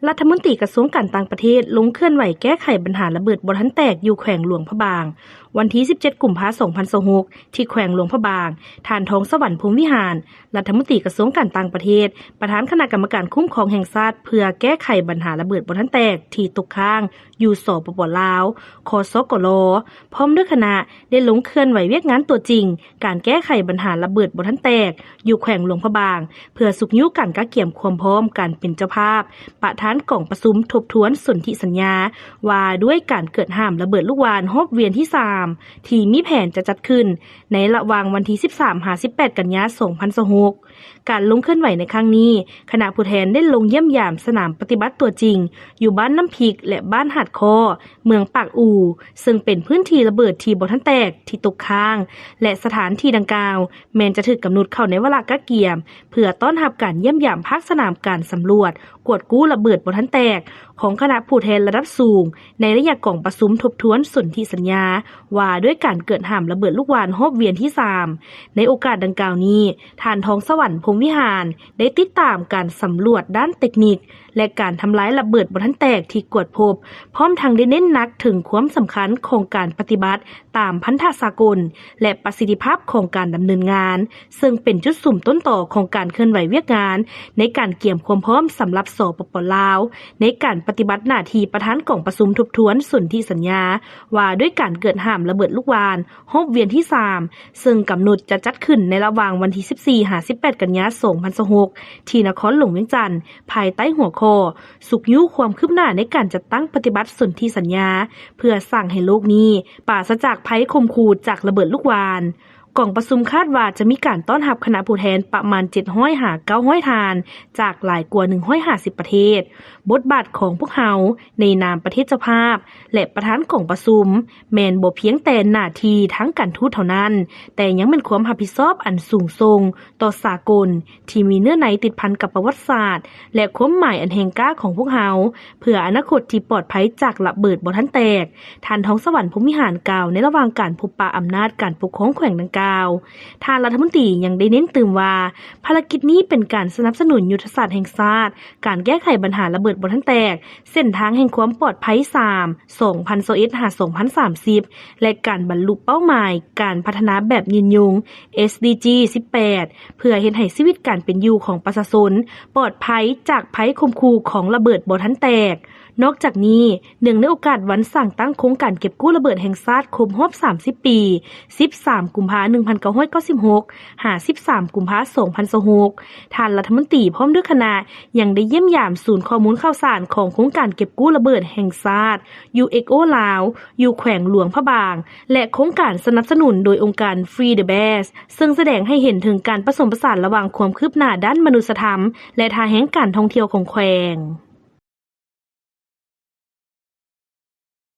ລັດຖະມົນຕີກະຊວງການຕ່າງປະເທດ ລົງເຄື່ອນໄຫວແກ້ໄຂບັນຫາລະເບີດບໍ່ທັນແຕກຢູ່ແຂວງຫຼວງພະບາງ. ວັນທີສິບເຈັດ ກຸມພາ ສອງພັນຊາວຫົກ ທີ່ແຂວງຫຼວງພະບາງ, ທ່ານ ທອງສະຫວັນ ພົມວິຫານ ລັດຖະມົນຕີກະຊວງການຕ່າງປະເທດ, ປະທານຄະນະກຳມະການຄຸ້ມຄອງແຫ່ງຊາດ ເພື່ອແກ້ໄຂບັນຫາລະເບີດບໍ່ທັນແຕກທີ່ຕົກຄ້າງຢູ່ ສປປ ລາວ ຄສກລ ພ້ອມດ້ວຍຄະນະ ໄດ້ລົງເຄື່ອນໄຫວວຽກງານຕົວຈິງ ການແກ້ໄຂບັນຫາລະເບີດບໍ່ທັນແຕກຢູ່ແຂວງຫຼວງພະບາງ ເພື່ອຊຸກຍູ້ການກະກຽມຄວາມພ້ອມການເປັນເຈົ້າພາບປະທານກອງປະຊຸມທົບທວນສົນທິສັນຍາ ວ່າດ້ວຍການເກີດຫ້າມລະເບີດລູກຫວ່ານຮອບວຽນທີສາມ ທີ່ມີແຜນຈະຈັດຂຶ້ນໃນລະຫວ່າງວັນທີສິບສາມ ຫາ ສິບແປດ ກັນຍາ ສອງພັນຊາວຫົກ. ການລົງເຄື່ອນໄຫວໃນຄັ້ງນີ້, ຄະນະຜູ້ແທນໄດ້ລົງຢ້ຽມຢາມສະໜາມປະຕິບັດຕົວຈິງ ຢູ່ບ້ານນ້ຳພິກ ແລະ ບ້ານຫາດຄໍ້ ເມືອງປາກອູ່ ເຊິ່ງເປັນພື້ນທີ່ລະເບີດທີ່ບໍ່ທັນແຕກທີ່ຕົກຄ້າງ ແລະ ສະຖານທີ່ດັ່ງກ່າວ ແມ່ນຈະຖືກກຳນົດເຂົ້າໃນວາລະກະກຽມ ເພື່ອຕ້ອນຮັບການຢ້ຽມຢາມພາກສະໜາມການສຳຫຼວດ ກວດກູ້ລະເບີດບໍ່ທັນແຕກ ຂອງຄະນະຜູ້ແທນລະດັບສູງ ໃນໄລຍະກອງປະຊຸມທົບທວນສົນທິສັນຍາ ວ່າດ້ວຍການເກີດຫ້າມລະເບີດລູກຫວ່ານຮອບວຽນທີສາມ. ໃນໂອກາດດັ່ງກ່າວນີ້, ທ່ານ ທອງສະຫວັນ ພົມວິຫານ ໄດ້ຕິດຕາມການສຳຫຼວດດ້ານເຕັກນິກ ແລະ ການທຳລາຍລະເບີດບໍ່ທັນແຕກທີ່ກວດພົບ, ພ້ອມທັງໄດ້ເນັ້ນໜັກເຖິງຄວາມສຳຄັນຂອງການປະຕິບັດຕາມພັນທະສາກົນ ແລະ ປະສິດທິພາບຂອງການດຳເນີນງານ, ເຊິ່ງເປັນຈຸດສຸມຕົ້ນຕໍຂອງການເຄື່ອນໄຫວວຽກງານ ໃນການກຽມຄວາມພ້ອມສຳລັບ ສປປ ລາວ ໃນການປະຕິບັດໜ້າທີ່ປະທານກອງປະຊຸມທົບທວນສົນທິສັນຍາ ວ່າດ້ວຍການເກີດຫ້າມລະເບີດລູກຫວ່ານຮອບວຽນທີສາມ ເຊິ່ງກຳນົດຈະຈັດຂຶ້ນໃນລະຫວ່າງວັນທີສິບສີ່ ຫາ ສິບແປດ ກັນຍາ ສອງພັນຊາວຫົກ ທີ່ນະຄອນຫຼວງວຽງຈັນ, ພາຍໃຕ້ຫົວຂໍ້ ຊຸກຍູ້ຄວາມຄືບໜ້າໃນການຈັດຕັ້ງປະຕິບັດສົນທິສັນຍາ ເພື່ອສ້າງໃຫ້ໂລກນີ້ປາສະຈາກໄພຂົ່ມຂູ່ຈາກລະເບີດລູກຫວ່ານ. ກອງປະຊຸມຄາດວ່າຈະມີການຕ້ອນຮັບຄະນະຜູ້ແທນປະມານ ເຈັດຮ້ອຍ ຫາ ເກົ້າຮ້ອຍ ທ່ານ ຈາກຫຼາຍກວ່າ ໜຶ່ງຮ້ອຍຫ້າສິບ ປະເທດ. ບົດບາດຂອງພວກເຮົາໃນນາມປະເທດເຈົ້າພາບ ແລະ ປະທານກອງປະຊຸມ ແມ່ນບໍ່ພຽງແຕ່ໜ້າທີ່ທາງການທູດເທົ່ານັ້ນ, ແຕ່ຍັງແມ່ນຄວາມຮັບຜິດຊອບອັນສູງສົ່ງຕໍ່ສາກົນ ທີ່ມີເນື້ອໃນຕິດພັນກັບປະຫວັດສາດ ແລະ ຄວາມໝາຍອັນແຮງກ້າຂອງພວກເຮົາ ເພື່ອອະນາຄົດທີ່ປອດໄພຈາກລະເບີດບໍ່ທັນແຕກ, ທ່ານ ທອງສະຫວັນ ພົມວິຫານ ກ່າວໃນລະຫວ່າງການພົບປະອຳນາດການປົກຄອງແຂວງດັ່ງກ່າວ. ທ່ານລັດຖະມົນຕີຍັງໄດ້ເນັ້ນຕື່ມວ່າ ພາລະກິດນີ້ເປັນການສະໜັບສະໜູນຍຸດທະສາດແຫ່ງຊາດ ການແກ້ໄຂບັນຫາລະເບີດບໍ່ທັນແຕກ, ເສັ້ນທາງແຫ່ງຄວາມປອດໄພ ສາມ ສອງພັນຊາວເອັດ ຫາ ສອງພັນສາມສິບ ແລະ ການບັນລຸເປົ້າໝາຍການພັດທະນາແບບຍືນຍົງ ເອສດີຈີ ສິບແປດ ເພື່ອເຮັດໃຫ້ຊີວິດການເປັນຢູ່ຂອງປະຊາຊົນປອດໄພຈາກໄພຂົ່ມຂູ່ຂອງລະເບີດບໍ່ທັນແຕກ. ນອກຈາກນີ້, ເນື່ອງໃນໂອກາດວັນສ້າງຕັ້ງໂຄງການເກັບກູ້ລະເບີດແຫ່ງຊາດຄົບຮອບສາມສິບປີ ສິບສາມ ກຸມພາ ໜຶ່ງພັນເກົ້າຮ້ອຍເກົ້າສິບຫົກ ຫາ ສິບສາມ ກຸມພາ ສອງພັນຊາວຫົກ ທ່ານລັດຖະມົນຕີພ້ອມດ້ວຍຄະນະ ຍັງໄດ້ຢ້ຽມຢາມສູນຂໍ້ມູນຂ່າວສານຂອງໂຄງການເກັບກູ້ລະເບີດແຫ່ງຊາດ ຢູເອັກໂອ ລາວ ຢູ່ແຂວງຫຼວງພະບາງ ແລະ ໂຄງການສະໜັບສະໜູນໂດຍອົງການ Free the Best ເຊິ່ງສະແດງໃຫ້ເຫັນເຖິງການປະສົມປະສານລະຫວ່າງຄວາມຄືບໜ້າດ້ານມະນຸດສະທຳ ແລະ ທ່າແຮງການທ່ອງທ່ຽວຂອງແຂວງ.